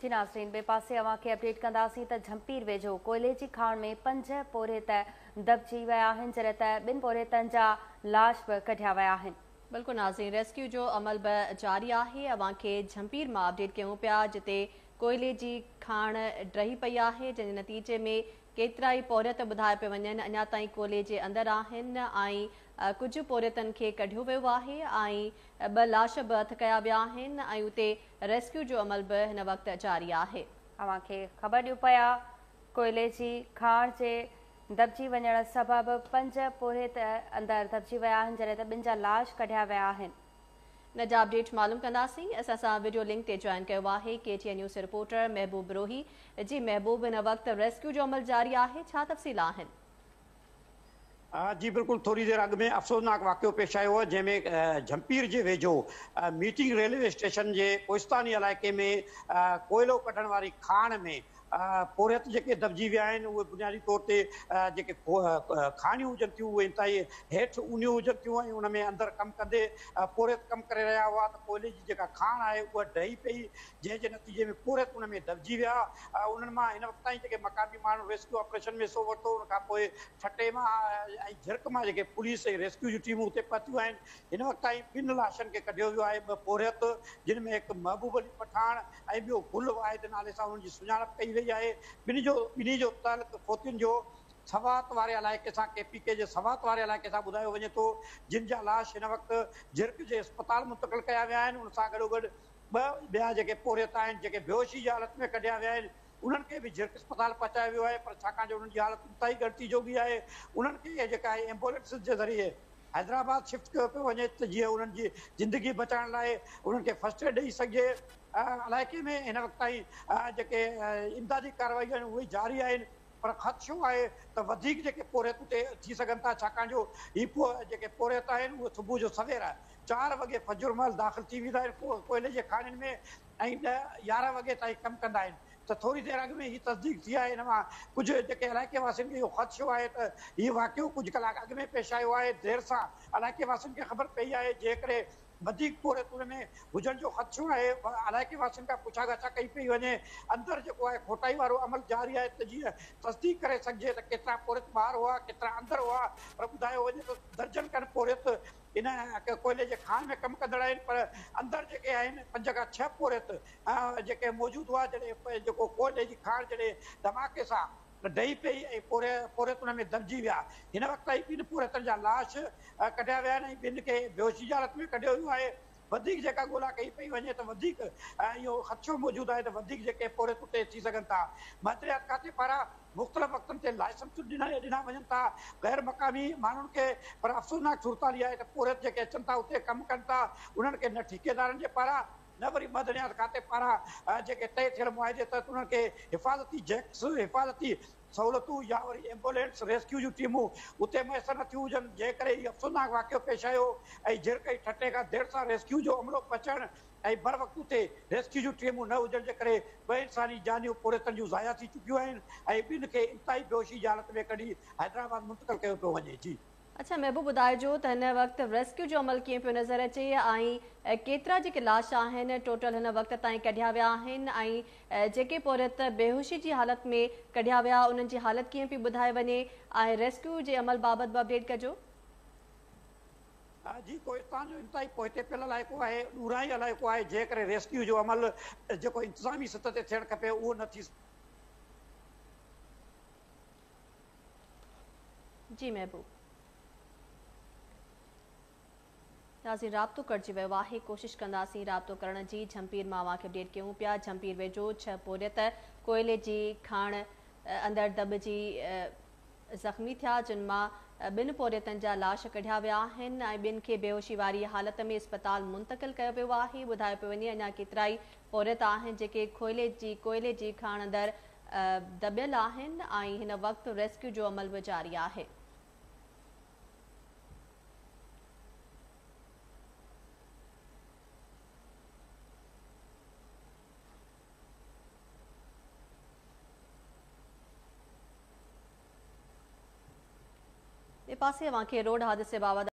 जी नाज़रीन, ॿिए पासे अव्हां खे अपडेट कंदासीं त झंपीर वेझो कोयले जी खाण में 5 पोरियत दबिजी विया आहिनि, जॾहिं त 2 पोरियतनि जा लाश बि कढिया विया आहिनि। बिल्कुलु नाज़रीन, रेस्क्यू जो अमल बि जारी आहे। अव्हां खे झंपीर मां अपडेट कयूं पिया, जिते कोयले जी खाण डही पई आहे, जंहिंजे नतीजे में केतिरा ई पोरियत ॿुधाया पिया वञनि अञा ताईं कोयले जे अंदरि आहिनि ऐं कुझु पोरियतनि खे कढियो वियो आहे ऐं 2 लाश बि हथ कया विया आहिनि ऐं उते रेस्क्यू जो अमल बि हिन वक़्तु जारी आहे। अव्हांखे ख़बर ॾियूं पिया, कोयले जी खाण जे दबिजी वञण सबबु 5 पोरियत अंदरि दबिजी विया आहिनि, जॾहिं त 2 जा लाश कढिया विया आहिनि। न जा अपडेट मालूम कंदासीं। असां सां वीडियो लिंक ते जॉइन कयो आहे KTN news reporter Mehboob Rohi. जी महबूब, हिन वक़्तु रेस्क्यू जो अमल जारी आहे, छा तफ़सील आहिनि? जी बिल्कुलु, थोरी देरि अॻु में अफ़सोसनाक वाक़ियो पेश आयो आहे, जंहिंमें झंपीर जे वेझो मीटिंग रेलवे स्टेशन जे कोहिस्तानी इलाइक़े में कोयलो कढण वारी खाण में पोरियत जेके दबिजी विया आहिनि, उहे बुनियादी तौर ते जेके खाणियूं हुजनि थियूं उहे इंतिहाई हेठि ऊन्हियूं हुजनि थियूं ऐं उन में अंदरि कमु कंदे पोरियत कमु करे रहिया हुआ त कोयले जी जेका खाण आहे उहा डही पई, जंहिंजे नतीजे में पोरियत उन में दबिजी विया। उन्हनि मां हिन वक़्तु ताईं जेके मक़ामी माण्हू रेस्क्यू ऑपरेशन में हिसो वरितो, उन खां पोइ ठटे मां ऐं झिरक मां जेके पुलिस ऐं रेस्क्यू जूं टीमूं उते पहुतियूं आहिनि। हिन वक़्तु ताईं 2 लाशनि खे कढियो वियो आहे, 2 पोरियत, जिन में हिकु महबूब अली पठाण ऐं ॿियो गुल वाहिद नाले सां उन्हनि जी सुञाणप कई वई आहे। ॿिन्ही जो तालुक फोतियुनि जो सवात वारे इलाइक़े सां, KPK जे सवात वारे इलाइक़े सां ॿुधायो वञे थो, जिन जा लाश हिन वक़्तु झिरक जे अस्पताल मुंतकिल कया विया आहिनि। उन सां गॾोगॾु 2 ॿिया जेके पोरियत आहिनि, जेके बेहोशी जी हालत में कढिया विया आहिनि, उन्हनि खे बि झिरक अस्पताल पहुचायो वियो आहे, पर छाकाणि जो उन्हनि जी हालत इंतिहाई ॻणती जोॻी आहे, उन्हनि खे जेका आहे एम्बुलेंस जे ज़रिए हैदराबाद शिफ्ट कयो पियो वञे त जीअं उन्हनि जी ज़िंदगी बचाइण लाइ उन्हनि खे फर्स्ट एड ॾेई सघिजे। इलाइक़े में हिन वक़्तु ताईं जेके इमदादी कार्रवाई आहिनि उहे जारी आहिनि, पर ख़दशो आहे त वधीक जेके पोरियत उते थी सघनि था, छाकाणि जो हीअ जेके पोरियत आहिनि उहे सुबुह जो सवेर 4 वॻे फजुर महिल दाख़िल थी वेंदा आहिनि कोयले जे खाणियुनि में ऐं 10-11 वॻे ताईं कमु कंदा आहिनि। त थोरी देरि अॻु में हीअ तस्दीक थी आहे। हिन मां कुझु जेके इलाइक़े वासियुनि खे इहो ख़दशो आहे त हीउ वाक़ियो कुझु कलाक अॻु में पेश आयो आहे, देरि सां इलाइक़े वासियुनि खे ख़बर पई आहे, जंहिं करे वधीक पोरियत उन में हुजण जो ख़दशो आहे। इलाइक़े वासियुनि खां पुछा ॻाछा कई पई वञे, अंदरि जेको आहे खोटाई वारो अमल जारी आहे त जीअं तस्दीक करे सघिजे त केतिरा पोरियत ॿाहिरि हुआ, केतिरा अंदरि हुआ। पर ॿुधायो वञे त दर्जन खनि पोरियत इन कोयले जे खाण में कमु कंदड़ आहिनि, पर अंदरि जेके आहिनि 5 खां 6 पोरियत जेके मौजूदु हुआ, जॾहिं जेको कोयले जी खाण जॾहिं धमाके सां डही पई ऐं पोरियत उन में दबिजी विया। हिन वक़्तु ताईं 2 पोरियतनि जा लाश कढिया विया आहिनि ऐं 2 खे बेहोशी जी हालत में कढियो वियो आहे। वधीक जेका ॻोल्हा कई पई वञे त वधीक इहो ख़दशो मौजूदु आहे त वधीक जेके पोरियत उते थी सघनि था। मादरियात खाते पारां मुख़्तलिफ़ वक़्तनि ते लाइसेंस ॾिना वञनि था ग़ैर मक़ामी माण्हुनि खे, पर अफ़सोसनाक सूरत इहा आहे त पोरियत जेके अचनि था उते कमु कनि था, उन्हनि खे न ठेकेदारनि जे पारां न वरी मदनियात खाते पारां जेके तय थियल मुआहिदे तहत उन्हनि खे हिफ़ाज़ती जैक्स, हिफ़ाज़ती सहूलियतूं या वरी एम्बुलेंस रेस्क्यू जूं टीमूं उते मुयसर नथियूं हुजनि, जंहिं करे इहो अफ़सोसनाक वाक़ियो पेश आयो ऐं झिरक ऐं ठटे खां देरि सां रेस्क्यू जो अमलो पहुचणु ऐं बर वक़्तु उते रेस्क्यू जूं टीमूं न हुजण जे करे 2 इंसानी जानियूं पोरियतनि जूं ज़ाया थी चुकियूं आहिनि ऐं 2 खे इंतिहाई बेहोशी जी हालत में कढी हैदराबाद मुंतकिल कयो पियो वञे। जी अच्छा महबूब, ॿुधाइजो त हिन वक़्तु रेस्क्यू जो अमल कीअं पियो नज़र अचे ऐं केतिरा जेके लाश आहिनि टोटल हिन वक़्तु ताईं कढिया विया आहिनि ऐं जेके पोरियत बेहोशी जी हालत में कढिया विया उन्हनि जी हालत कीअं पई ॿुधाए वञे ऐं रेस्क्यू जे अमल बाबति बि अपडेट कजो। जी कोहिस्तान जो इंतिहाई पोइते पियल इलाइक़ो आहे, ॾूराई इलाइक़ो आहे, जंहिं करे रेस्क्यू जो अमल जेको इंतिज़ामी सतह ते थियणु खपे उहो न थी। जी महबूब, नाज़रीन राब्तो कटिजी वियो आहे, कोशिशि कंदासीं राब्तो करण जी। झंपीर मां अव्हांखे अपडेट कयूं पिया, झंपीर वेझो 6 पोरियत कोयले जी खाण अंदरि दबिजी ज़ख़्मी थिया, जिन मां 2 पोरियतनि जा लाश कढिया विया आहिनि ऐं 2 खे बेहोशी वारी हालत में अस्पताल मुंतकिल कयो वियो आहे। ॿुधायो पियो वञे अञा केतिरा ई पोरियत आहिनि जेके कोयले जी खाण अंदरि दबियल आहिनि ऐं हिन वक़्तु रेस्क्यू जो अमल बि जारी आहे। पासे अव्हांखे रोड हादसे बाबति